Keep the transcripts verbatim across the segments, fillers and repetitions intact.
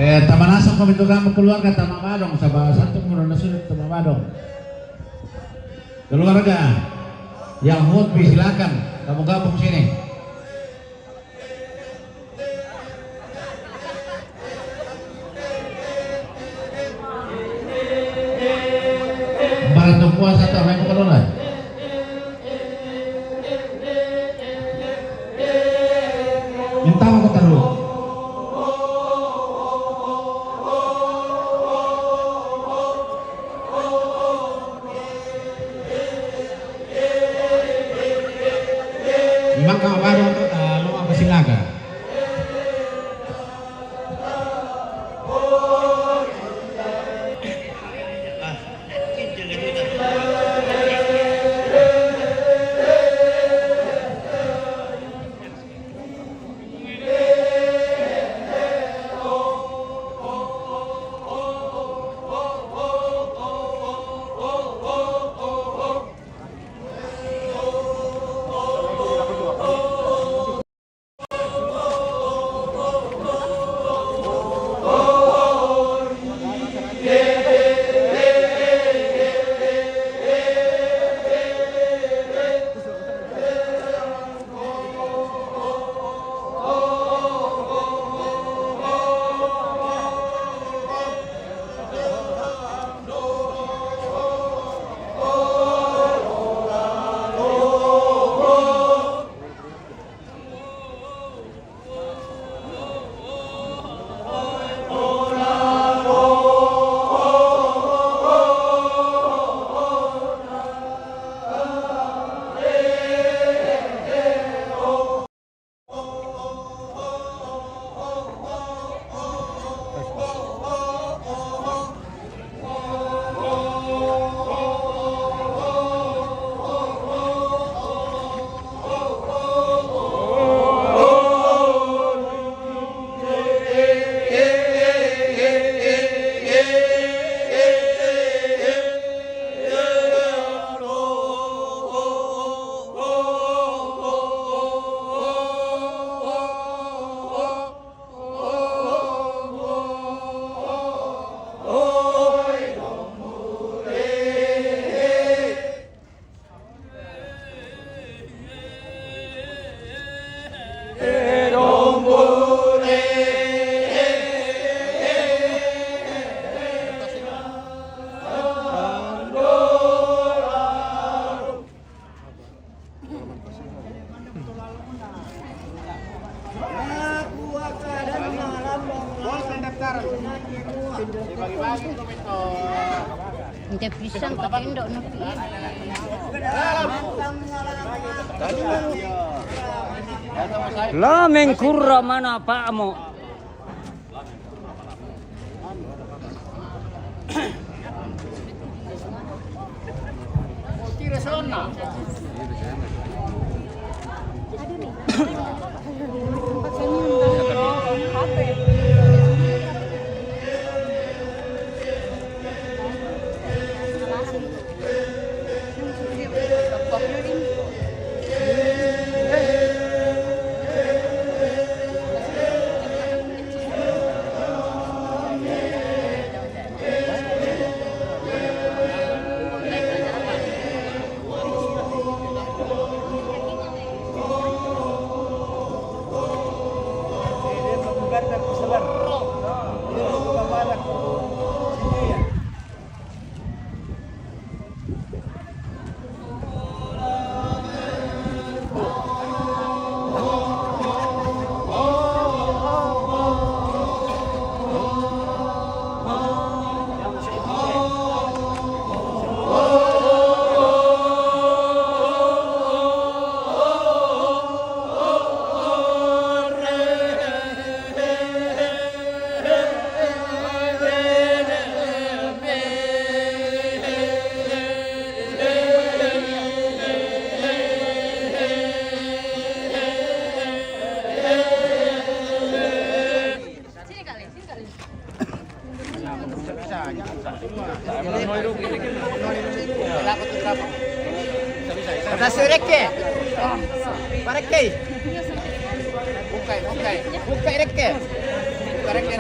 Eh, tamanasang kami tu kamu keluarga Tama Badong, saba satu mura na sudah Tama Badong. Keluarga yang hot, silakan kamu gabung sini. Barato puasa ta mai ko kalona. Minta ko taru. Maka baru, eh, lo apa silaga. Ente pisang ke tendok no. La mengkurra mana pakmu. Tasu rekke. Parekke. Bukai, bukai. Bukai rekke. Bukai rekke.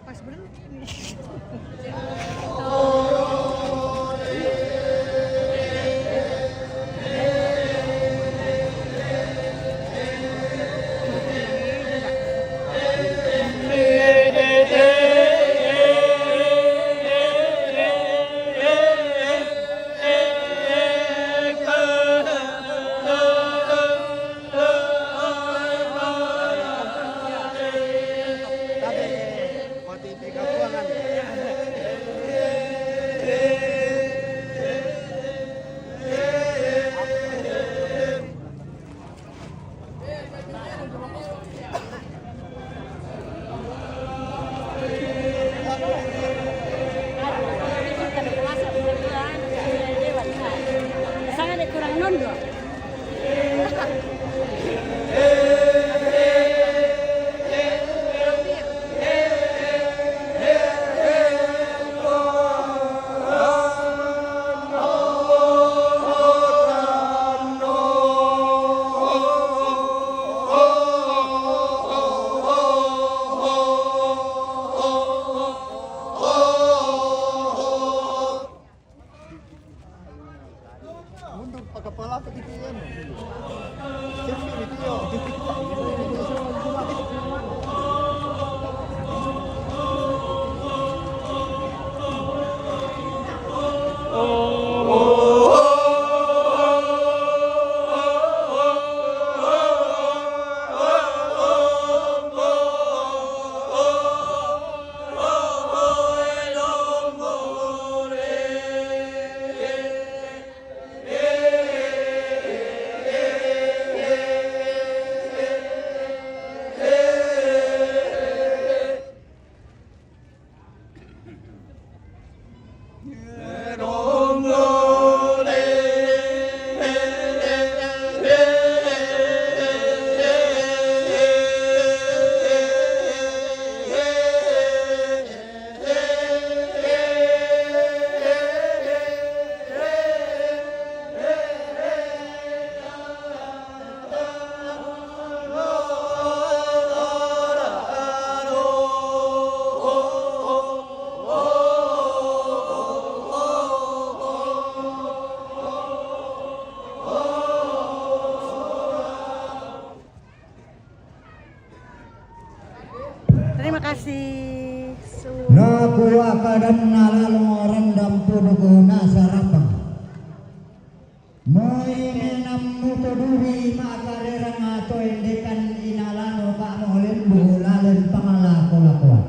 Pas berhenti. Sangat kurang nondo. Mundur pa kapala pa gitu yan. Siyempre, dito. Terima kasih. Naku akadan nalalo rendam tuduku nasarapang. Moy menam muto duri makarerang ato endekan inalano ka molembu lalen pangalako-lakoan.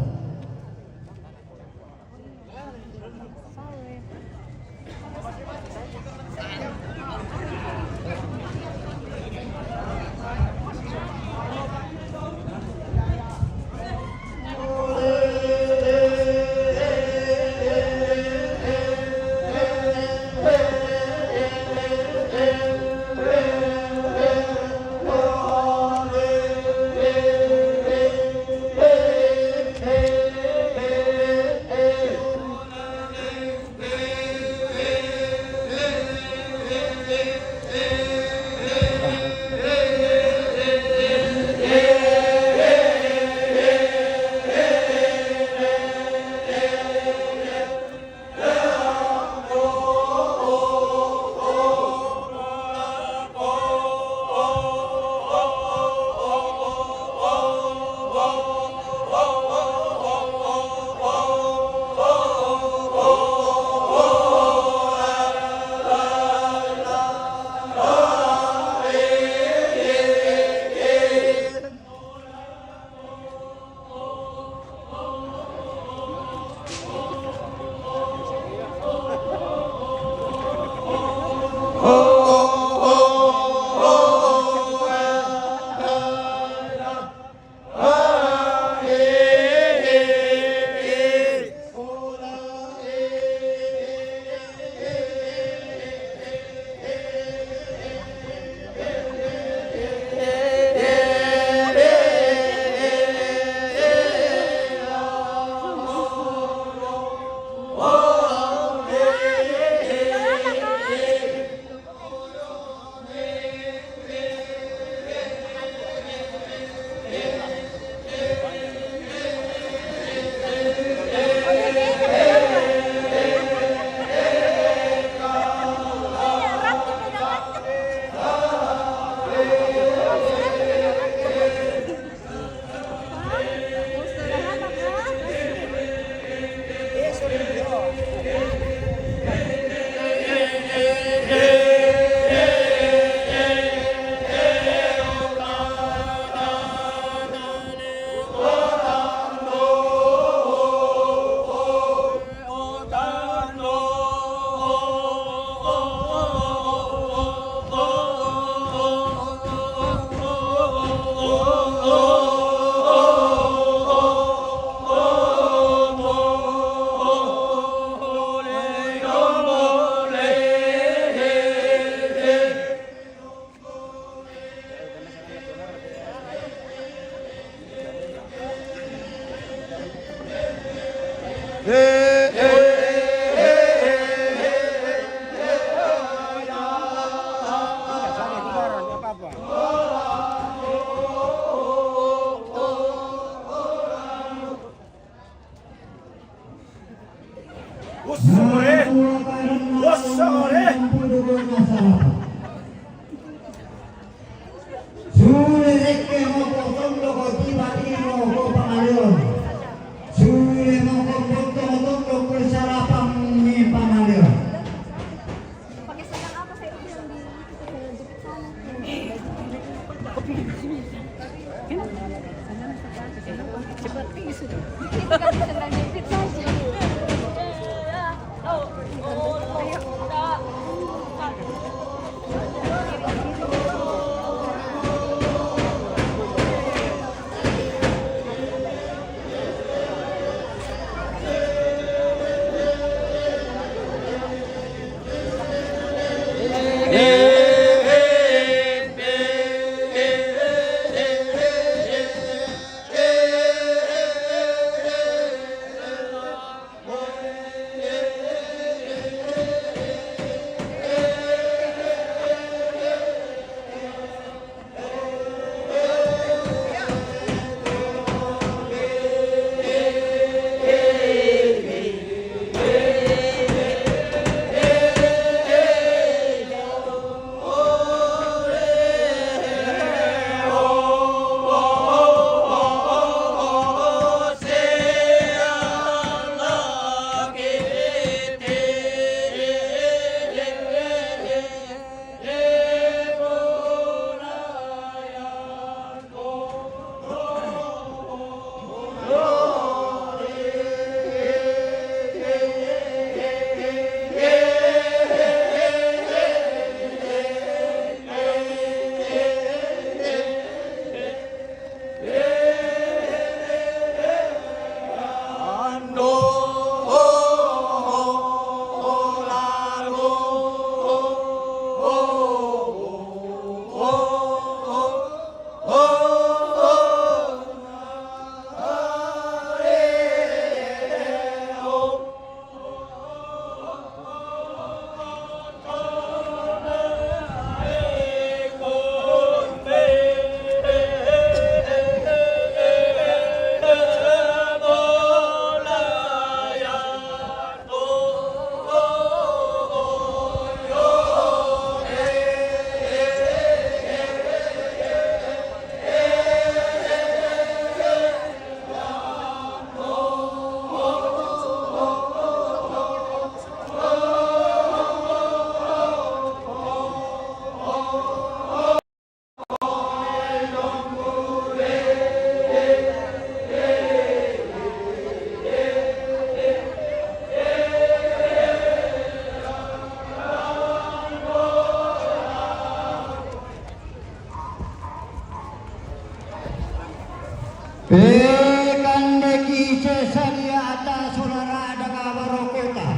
Pe kandeki ce sadia ata solara daga barokota.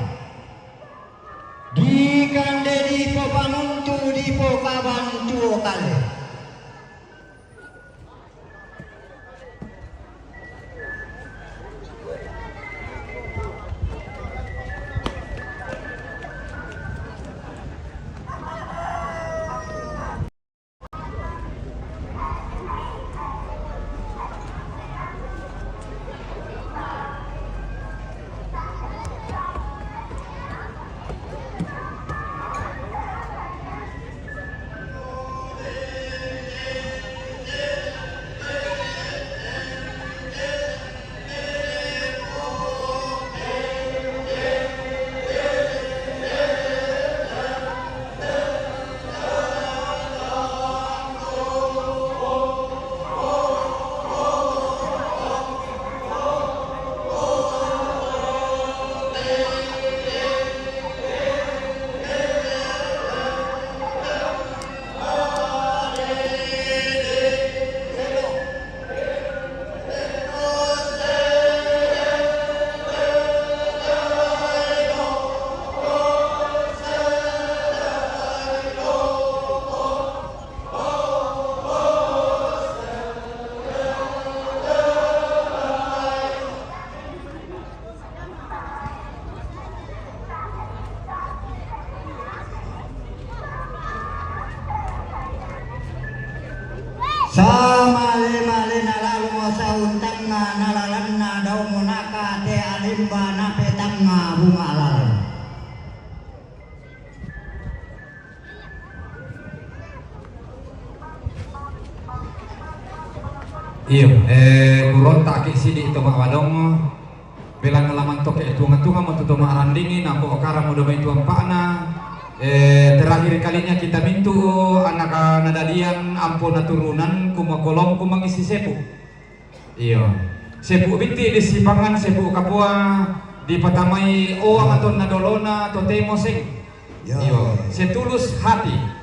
Dikande dipopamuntu dipokaban tuo kale. Samale-male nalalo mo sauntangnga nalalanna dao monaka te alemba napetangnga bunga alaleng. Iyo, eh, kurontak ki sidi to ma'wadong, belanna lamantoke tunga-tunga mo tu to ma'randingi, nako okara mo domai tuampa'na, eh, terakhir kalinya kita mintu anak Dadian ampo naturunan kumakolom kumangisi sepu. Iyo. Sepu binti di sipangan, sepu kapua dipatamai oang aton nadolona totemo seng. Iyo. Iyo. Setulus hati.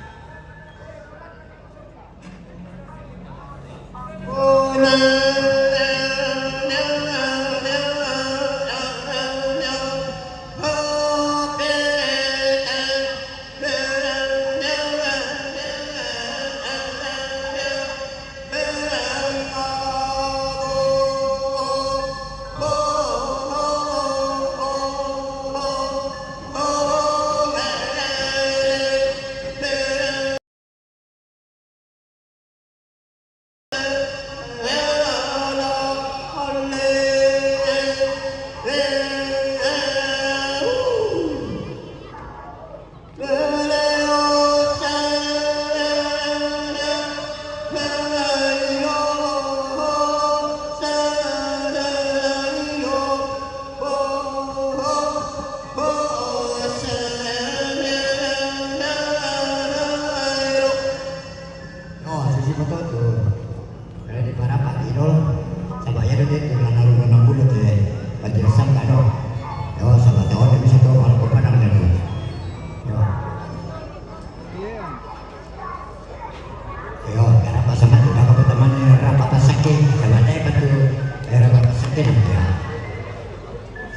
Oh, susi foto tu. Kalau di para Pak Idol, sabar ya dulu tu, lana lu nang bulu tu ya. Pati resam tak ada. Yo, sabar tahu dia bisa tahu kalau kau pandang dia tu. Yo. Yo, karapa sama tu, dah kau teman ni, rapa pasake, sabar deh, patu, eh, rapa pasake nanti ya.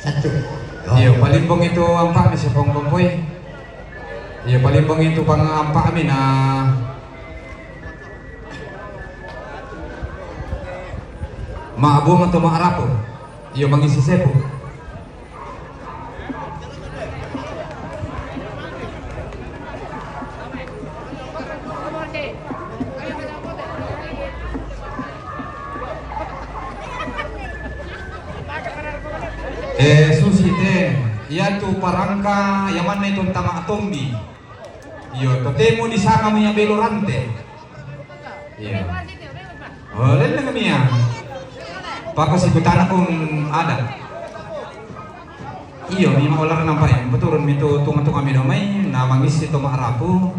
Satu. Yo. Iyo, palimbong itu ampa ni sepong kompoi. Iyo, palimbong itu pang ampa mi na. Mak buang atau mak rapo? Iyo, mangisi sepu. Eh, susi te, iya tu parangka, iya manna itu tama tombi. Iyo, totemo disanga mi iya belo rante. Iyo. Oh, lelleng mi iya. Pako sikutana pun ada. Iyo, mi ma olar nampai. Beturun mi tu tunga-tunga mi domai, na mangisi to mak rapo.